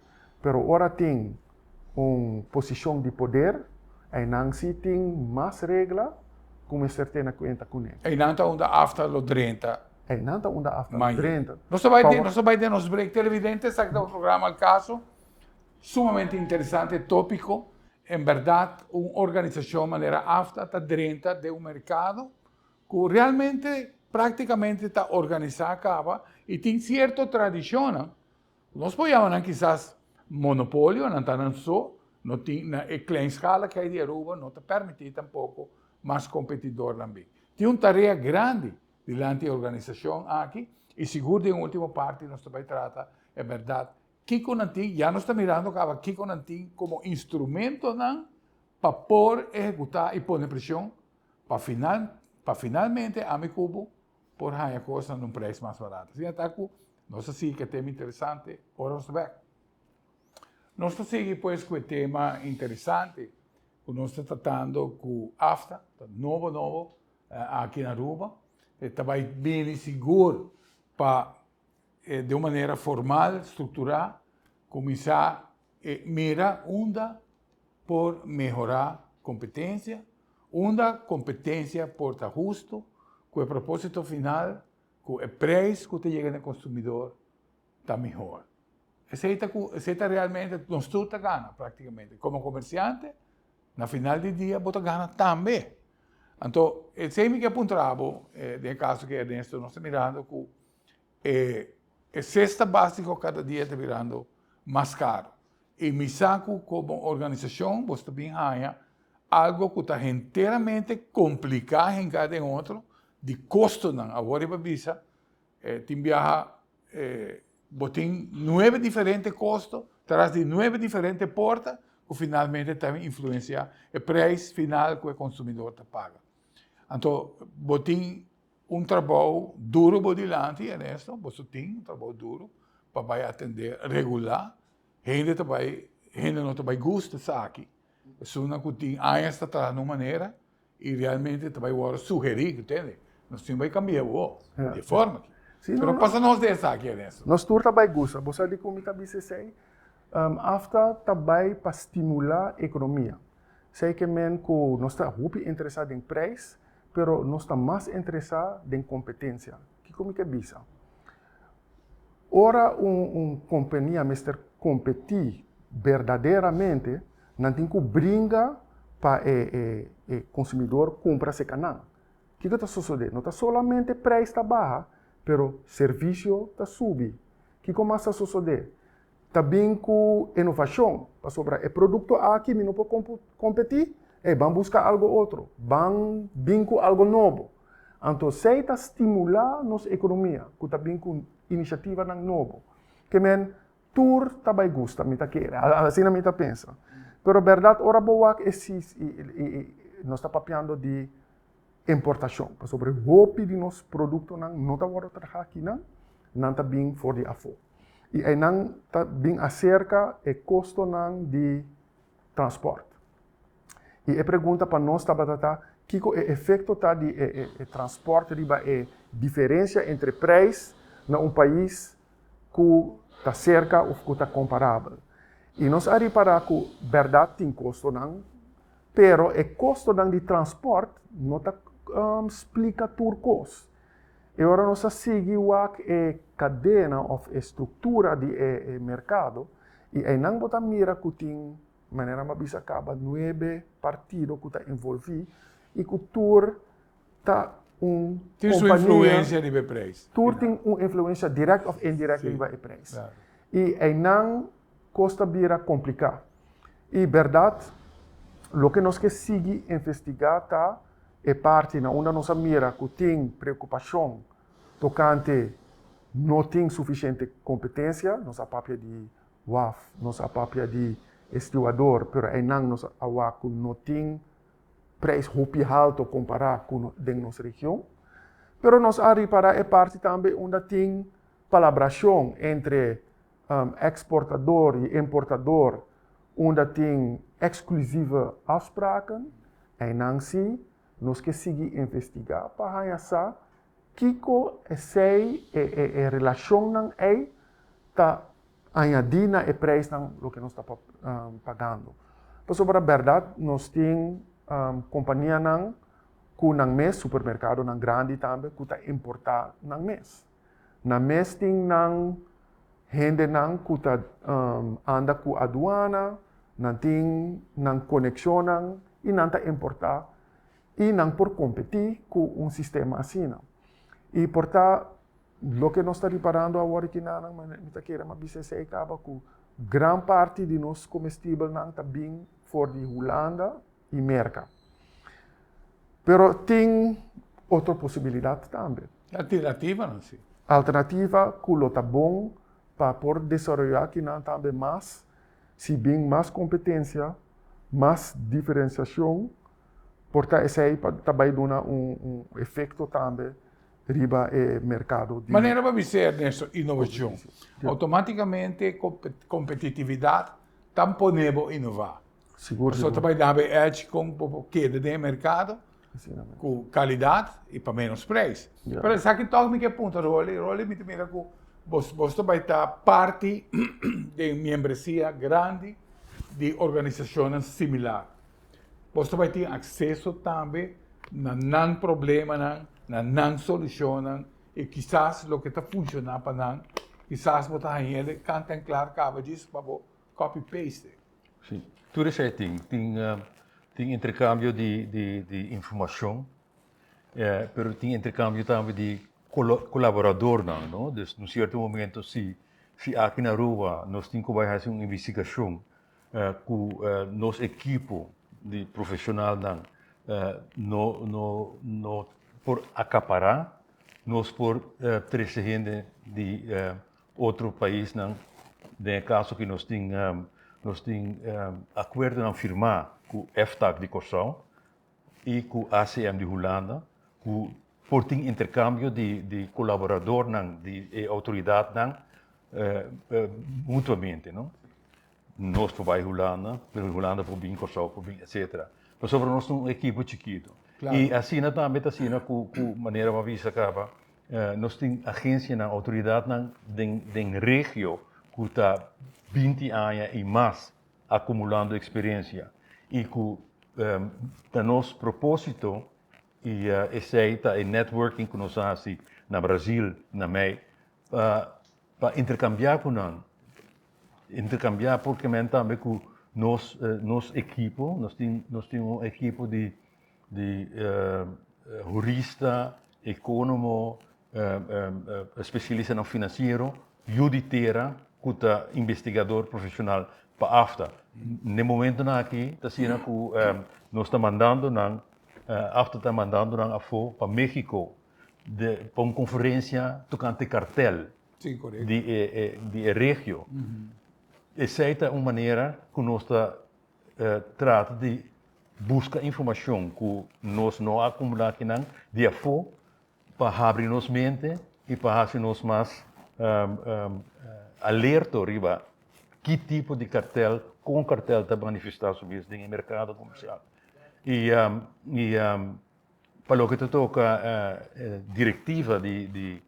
pero ora tin un posishon di poder, einan si tin mas regla ku mester tene kuenta kuné. Einan ta unda afta lo drenta. Einan ta unda afta lo drenta. Nos ta bai den, nos ta bai den nos break. Televidente, esaki ta un programa Al Caso, sumamente interesante, tópiko. En bèrdat un organisashon manera afta ta drenta den un merkado ku realmente práktikamente ta organisá kaba i tin sierto tradishonnan, nos por yama nan kisas monopolio, nan ta nan so, no tin na e kleinschaligheid di Aruba no ta permití tampoko mas kompetidornan bin. Tin un tarea grandi dilanti e organisashon aki i sigur den último parti nos ta bai trata e bèrdat kiko nan tin, ya nos ta mirando kaba kiko nan tin komo instrumentonan pa por ehekutá i pone preshon Pa final, pa finalmente ami ku bo por haña kosnan na un prijs mas barato. Asina ta ku nos ta sigui ku e tema interesante ora nos ta bek. Nos ta sigui pues ku e tema interesante ku nos ta tratando ku AFTA, ta nobo nobo aki na Aruba. E ta bai bini sigur pa den un manera formal, strukturá, kuminsá mira unda por mehorá kompetensia, unda kompetensia por ta hustu, ku e propósito final ku e preis ku ta yega na e konsumidor ta mihor. Esei ta ku esei ta realmente nos tur ta gana práktikamente. Komo komersiante, na final di dia bo ta gana tambe. Anto esei mi ke puntra bo den e kaso ku Ernesto nos ta mirando ku e e sesta básiko kada dia ta birando mas karo. I mi sa ku komo organisashon bo ta bin haña algo ku ta henteramente kompliká hinká den otro di kostonan. Awor riba bisa tin biaha bo tin nuebe diferente kosto tras di nuebe diferente porta ku finalmente ta influensiá e preis final ku e konsumidor ta paga. Anto bo tin un trabou duro bo dilanti, Ernesto, boso tin un trabou duro pa bai atendé regulá. Hende ta bai, hende no ta bai gusta esaki. Esunnan ku tin añas ta traha na un manera i realmente ta bai wòrdu sugerí, tende, nos tin bai kambia awor di e forma aki. Pero pasa nos den esaki, Ernesto. Nos tur ta bai gusta. Bo sa dikon mi ta bisa esei? Afta ta bai pa stimulá ekonomia. Esei ke men ku nos ta hopi interesá den preis, pero nos ta mas interesá den kompetensia. Kiko mi ke bisa? Ora un un kompania mester kompetí berdaderamente, nan tin ku bringa pa e e e konsumidor kumpra serka nan. Kiko ta sosodé? No ta solamente preis ta baha, pero servisio ta subi. Kiko mas ta sosodé? Ta bin ku inovashon, pasobra e produkto aki mi no por kompetí, ey ban buska algo otro, ban bin ku algo nobo. Anto esei ta stimulá nos ekonomia ku ta bin ku inisiativanan nobo. Ke men tur ta bai gusta, mi ta kere, asina mi ta pensa. Pero bèrdat ora bo wak e nos ta papiando di importashon, pasobra hopi di nos produktonan no ta wòrdu traha akinan, nan ta bin for di afó. I einan ta bin aserka e kostonan di transpòrt. I e pregunta pa nos tabata ta, kiko e efekto ta di e transpòrt riba e diferensia entre preis na un pais ku ta serka òf ku ta komparabel? I nos a ripará ku bèrdat tin kostonan, pero e kostonan di transpòrt no ta splika tur kos. E ora nos a sigui wak e kadena òf e struktura di e merkado i einan bo ta mira ku tin, manera mi a bisa kaba, nuebe partido ku ta envolví i ku tur ta un kompania. Tin su influensia riba e preis. Tur tin un influensia dirèkt òf indirèkt riba e preis. I einan. kos ta bira kompliká. I bèrdat, loke nos ke sigui investigá ta e parti na unda nos a mira ku tin preokupashon tokante no tin sufisiente kompetensia, nos a papia di waf, nos a papia di estiwador, pero einan nos a wak ku no tin prijs hopi halto kompará ku den nos region. Pero nos a ripará e parti tambe unda tin palabrashon entre eksportador i importador unda tin eksklusive afspraken. Einan si nos ke sigui investigá pa haña sa kiko esei e e relashonnan ei ta añadí na e prijsnan loke nos ta pagando. Pasobra bèrdat nos tin kompanianan ku nan mes, supermerkadonan grandi tambe, ku ta importá nan mes. Nan mes tin nan hendenan ku ta anda ku aduana, nan tin nan konekshonnan i nan ta importá i nan por kompetí ku un sistema asina. I por ta Loke nos ta riparando awor aki nan, mi ta kere ma bisa esei kaba ku gran parti di nos komestibelnan ta bin for di Hulanda i Merka. Pero tin otro posibilidat tambe. Alternativanan si. Alternativa ku lo ta bon pa por desaroyá kinan tambe mas, si bin mas kompetensia, mas diferensiashon, por ta esei ta bai duna un efekto tambe riba e merkado di. Manera pa bisa Ernesto, inovashon. Outomátikamente kompetitividat ta pone bo inová. Sigur, Pasobra ta bai daba e edge kon bo por keda den e merkado ku kalidat i pa ménos preis. Pero esaki tòg mi ke puntra Rolly, Rolly mi ta mira ku bos ta bai ta parti den miembresia grandi di organisashonnan similar. Bos ta bai tin akseso tambe na nan problemanan, na nan solushonnan i kisas loke ta funshoná pa nan, kisas bo ta haña el kant en klar kaba djis pa bo copy paste. Sí, tur esei tin. Tin tin interkambio di di di informashon, pero tin interkambio tambe di kolaboradornan, no? Dus na un sierto momento si si aki na Aruba nos tin ku bai hasi un investigashon ku nos ekipo di profeshonalnan no no no por akapará, nos por trese hende di otro paisnan, den e kaso ku nos tin nos tin akuerdonan firmá ku FTAC di Kòrsou i ku ACM di Hulanda ku por tin interkambio di di kolaboradornan di e outoridatnan mutuamente no. Nos por bai Hulanda, pero Hulanda por bin Kòrsou, por bin etcetera. Pasobra nos ta un ekipo chikitu. I asina tambe ta asina ku ku manera bo a bisa kaba, nos tin agensianan, outoridatnan den den regio ku ta binti aña i mas akumulando eksperensia i ku ta nos propósito i esei ta e networking ku nos a hasi na Brazil na mei pa pa interkambiá ku nan. Interkambiá porque men tambe ku nos nos ekipo, nos tin nos tin un ekipo di di hurista, ekonomo, spesialistanan finansiero, yu di tera ku ta investigador profeshonal pa AFTA. Na e momentonan aki ta asina ku nos ta mandando nan, AFTA ta mandando nan afó pa Mexico de pa un konferensia tokante kartel. Sí, correcto. Di e, e, di e regio. Esei ta un manera ku nos ta eh, trata di buska informashon ku nos no a akumulá akinan di afó pa habri nos mente i pa hasi nos mas um, um, alerto riba ki tipo di kartel, kon kartel ta manifestá su mes den e merkado komersial. I, um, i um, pa loke ta toka uh, direktiva di, di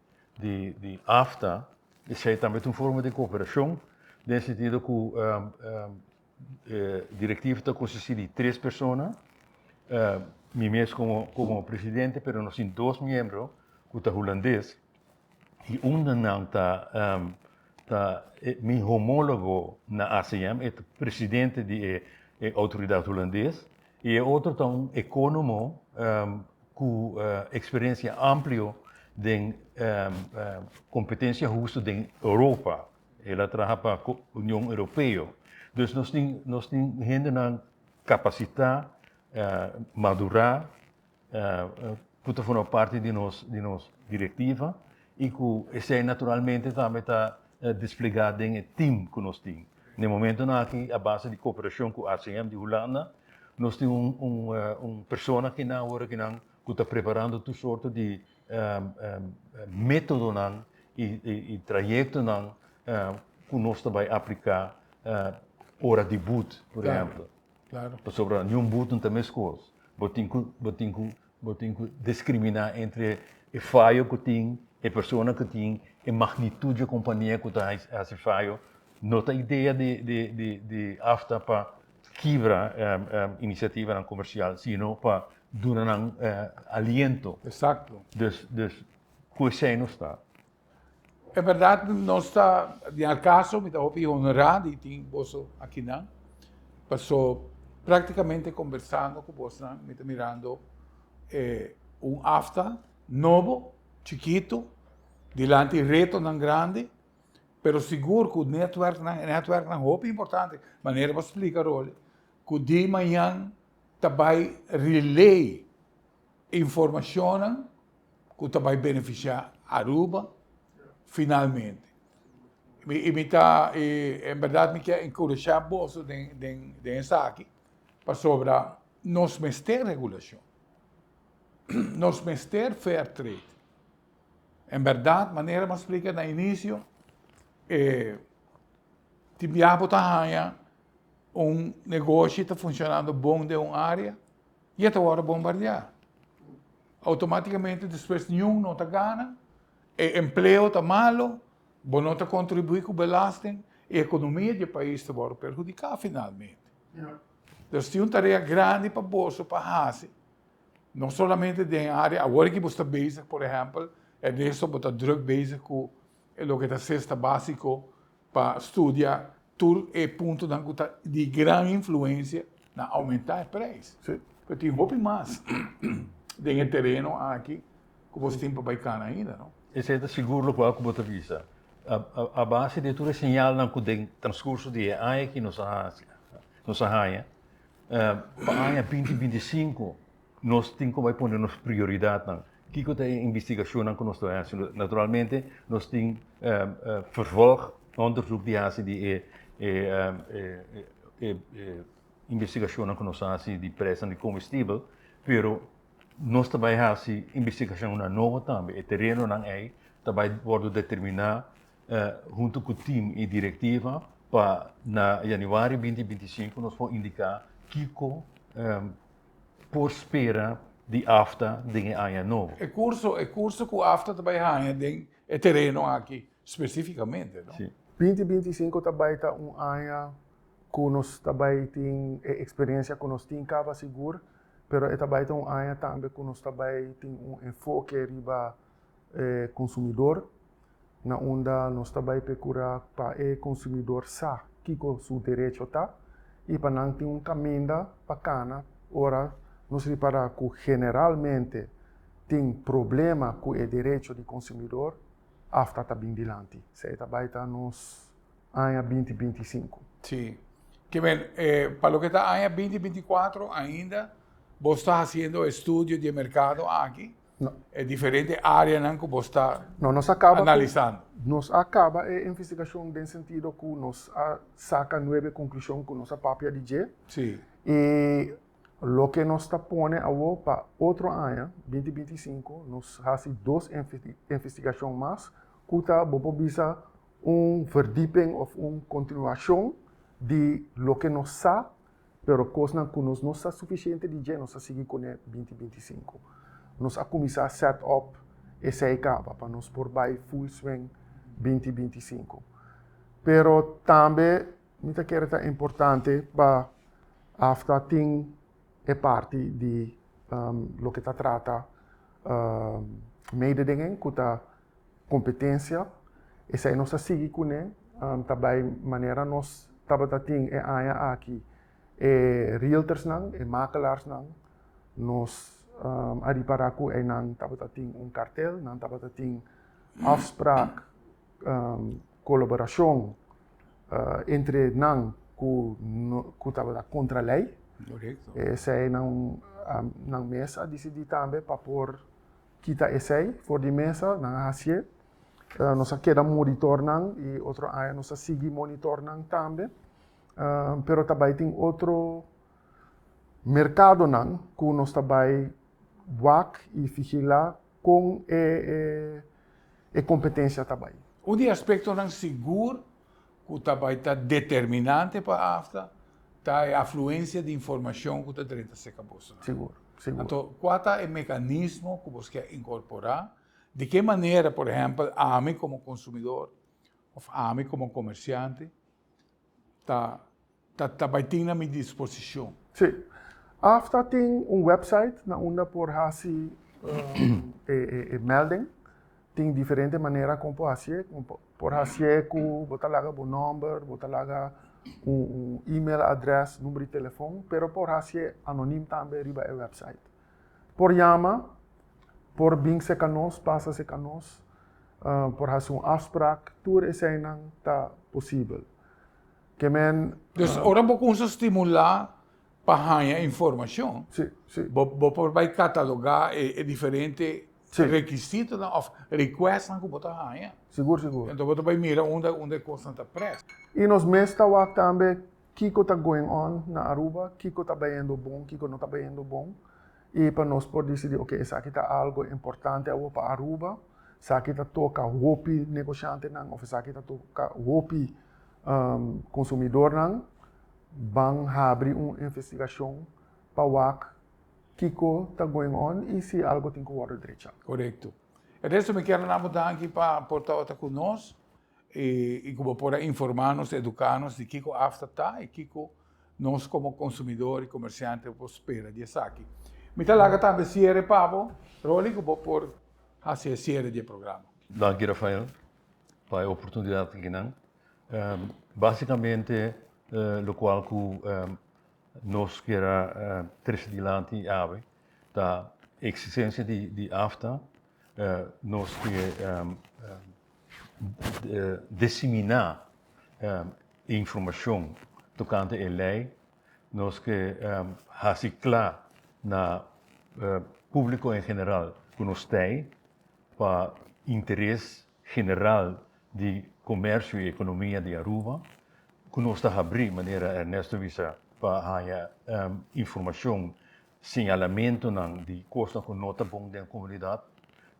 di AFTA, esei tambe ta un forma di kooperashon, den sentido ku e direktiva ta konsistí di tres persona, mi mes komo komo presidente, pero nos tin dos miembro ku ta hulandes i un di nan ta ta mi homólogo na ACM, e ta presidente di e outoridat hulandes, i e otro ta un ekónomo ku eksperensia amplio den kompetensia hustu den Europa. El a traha pa Union Europeo. Dus nos tin nos tin hendenan kapasitá, madurá, ku ta forma parti di nos di nos direktiva i ku esei naturalmente tambe ta desplegá den e tim ku nos tin. Na e momentonan aki a base di kooperashon ku ACM di Hulanda nos tin un un un persona akinan awor akinan ku ta preparando tur sorto di métodonan i trayektonan ku nos ta bai apliká ora di but, por ehèmpel. Pasobra niun but no ta meskos. Bo tin ku bo tin ku bo tin ku diskriminá entre e fayo ku tin, e persona ku tin, e magnitut dje kompania ku ta hasi fayo. No ta idea di di di di AFTA pa kibra inisiativanan komersial, sino pa duna nan aliento. Exacto. Dus, dus cu esey nos ta. En berdad nos ta, den al caso mi ta hopi honra di tin boso akinan, paso practicamente conversando cu bosnan mi ta mirando un AFTA nobo, chikito, dilanti retonan grandi, pero sigur cu netwerknan, e netwerknan hopi importante, manera bo a splica Rolly, cu di mañan ta bai relay informacionnan cu ta bai beneficia Aruba finalmente. Y mi ta, en berdad mi kier encurasha boso den, den, den esaki, pasobra nos mester regulacion. Nos mester fair trade. En berdad, manera mi a splica na inicio, e tin biaha bo ta haya Un negoshi ta funcionando bon den un area y e ta wordo bombardea. Automaticamente despues niun no ta gana, e empleo ta malo, bo no ta contribui cu belasting y economia di e pais ta wordo perhudica finalmente. Dus tin un tarea grandi pa boso pa haci, no solamente den area, awor ki bo sta bezig por ehempel, Ernesto bo ta druk bezig cu e loke ta cesta basico pa studia tur e puntonan ku ta di gran influensia na oumentá e preis. Sí. Pero tin hopi mas den e tereno aki ku bo tin pa bai kana ainda, no? Esei ta sigur lokual ku bo ta bisa. A base di tur e señalnan ku den transkurso di e aña aki nos a hasi, nos a haña, pa aña 2025 Nos tin ku bai pone nos prioridatnan. Kiko ta e investigashonnan ku nos ta bai hasi? Naturalmente nos tin vervolg onderzoek di hasi di e e investigashonnan ku nos a hasi di preisnan di komestibel, pero nos ta bai hasi investigashonnan nobo tambe. E terenonan ei ta bai wòrdu determiná huntu ku tim i direktiva pa na yanüari 2025 nos por indiká kiko por spera di AFTA den e aña nobo. E curso, e curso cu AFTA ta bay haña den e tereno aki specificamente, no? Si. 2025 ta bay ta un aña cu nos ta bay tin e experiencia cu nos tin caba sigur, pero e ta bay ta un aña tambe cu nos ta bay tin un enfoke riba e consumidor, na unda nos ta bai pecura pa e consumidor sa kico su derecho ta y pa nan tin un caminda pa cana ora nos ripara cu generalmente tin problema cu e derecho di consumidor, AFTA ta bin dilanti. Esey ta bai ta nos aña 2025. Sí. Ke men, pa loke ta aña 2024 ainda bo sta haciendo estudio di e mercado aki? No. E diferente areanan ku bo sta No, nos a kaba ku, analisando. nos a kaba e investigashon den sentido ku nos a saka nuebe konklushon ku nos a papia di dje. Sí. I loke nos ta pone awo pa otro aña, 2025, nos hasi dos investigashon mas ku ta, bo por bisa, un verdieping òf un kontinuashon di loke nos sa. Pero kosnan ku nos no sa sufisiente di dje nos a sigui kuné 2025. Nos a kuminsá set up esei kaba pa nos por bai full swing 2025. Pero tambe mi ta kere ta importante pa AFTA tin e parti di loke ta trata mededinging ku ta kompetensia. Esei nos a sigui kuné, ta bai manera nos tabata tin e aña aki e realtorsnan, e makelaarsnan, nos a ripará ku einan tabata tin un kartel, nan tabata tin afspraak. kolaborashon entre nan ku ku tabata kontra lei. Esei nan nan mes a disidí tambe pa por kita esei for di mesa, nan a hasié. Nos a keda monitor nan i otro aña nos a sigui monitor nan tambe. Pero ta bai tin otro merkadonan ku nos ta bai wak i vigilá kon e e kompetensia ta bai. Un di e aspektonan sigur ku ta bai ta determinante pa AFTA ta e afluensia di informashon ku ta drenta serka bosonan. Sigur, sigur. Anto, kua ta e mekanismo ku bos ke inkorporá? Di ke manera, por ehèmpel, ami komo konsumidor òf ami komo komersiante ta ta ta bai tin na mi disposishon? Sí. AFTA tin un website na unda por hasi e melding. Tin diferente manera kon por hasié. Por hasié ku bo ta laga bo nòmber, bo ta laga un email adrès, number di telefòn, pero por hasié anonim tambe riba e website. Por yama, por bin serka nos, pasa serka nos, por hasi un afsprak, tur eseinan ta posibel. Ke men. Dus ora bo kumsa stimulá pa haña informashon, bo bo por bai katalogá e diferente rekisitonan òf requestnan ku bo ta haña. Sigur, sigur. Enton bo ta bai mira unda unda e kosnan ta près. I nos mes ta wak tambe kiko ta going on na Aruba, kiko ta bayendo bon, kiko no ta bayendo bon, i pa nos por disidí, oke, esaki ta algo importante awor pa Aruba, esaki ta toka hopi negoshantenan òf esaki ta toka hopi Consumidornan ban habri un investigacion pa wak kico ta going on y si algo tin cu wordo drecha. Corecto. Ernesto mi kier a na bo danki pa por tabata cu nos y cu bo por a informa nos, educa nos di kico AFTA ta y kico nos como consumidor y comerciante por spera di esaki. Mi ta laga tambe cierre pa bo, Rolly, cu bo por haci e cierre di e programa. Danki Rafael pa e oportunidad akinan. Básicamente locual cu nos kier a trece dilanti awe ta existencia di AFTA. Nos kier disemina informacion tocante e ley. Nos ke haci cla na publico en general cu nos t'ey pa interes general di comercio y economia di Aruba cu nos ta habri, manera Ernesto bisa, pa haya informacion, señalamentonan di cosnan cu no ta bon den comunidad.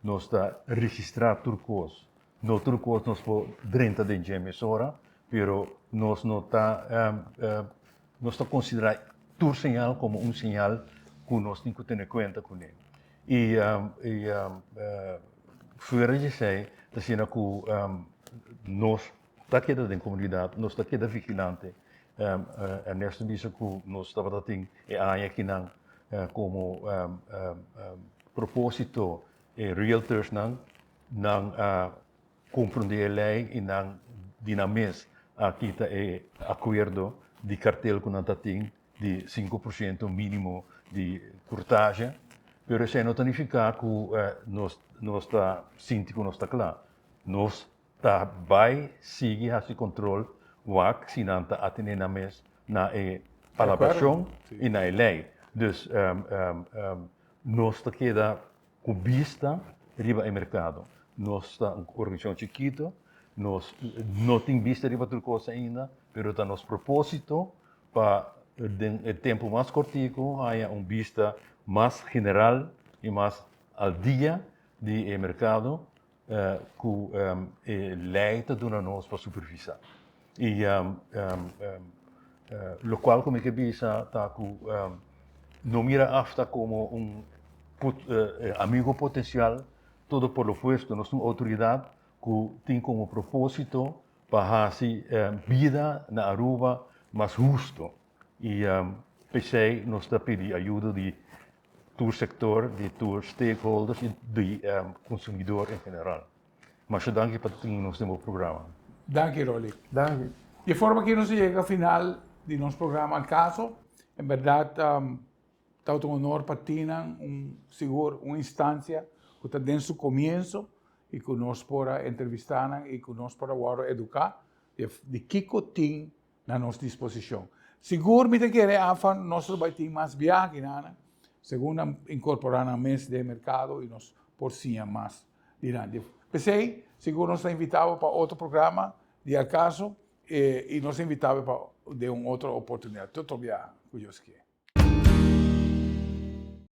Nos ta registra tur cos. No tur cos nos por drenta den dje mesora, pero nos no ta nos ta considera tur señal como un señal cu nos tin cu tene cuenta cune. Y fuera di esei ta asina cu nos ta keda den comunidad, nos ta keda vigilante. Ernesto bisa cu nos tabata tin e aña akinan como proposito e realtorsnan nan a comprende e ley y nan di nan mes a kita e acuerdo di cartel cu nan ta tin di 5% minimo di curtage, pero esei no ta nifica cu nos nos ta sinti cu nos ta cla. Nos ta bay sigui haci control wak si nan ta atene nan mes na e palabracion y na e ley. Dus nos ta keda cu bista riba e mercado. Nos ta un organisacion chikito, nos no tin bista riba tur cos ainda, pero ta nos proposito pa den e tempo mas cortico haya un bista mas general y mas al dia di e mercado cu e ley ta duna nos pa supervisa. Y locual cu mi ke bisa ta cu no mira AFTA como un amigo potencial, todo por lo opuesto, nos ta un autoridad cu tin como proposito pa haci bida na Aruba mas husto y p'esey nos ta pidi ayudo di tur sector, di tur stakeholders y di consumidor en general. Masha danki pa tin nos den bo programa. Danki Rolly. Danki. Di e forma aki nos a yega final di nos programa Al Caso. En berdad tabata un honor pa tin nan, un sigur un instancia cu ta den su comienzo. i ku nos por a entrevistá nan i ku nos por a wòrdu eduká di kiko tin na nos disposishon. Sigur mi ta kere afa nos lo bai tin mas biaha kinan segun nan inkorporá nan mes den e merkado i nos por siña mas di nan. P'esei sigur nos ta invitá bo pa otro programa di Al Caso i nos ta invitá bo pa den un otro oportunidat. Te otro biaha ku Dios kier.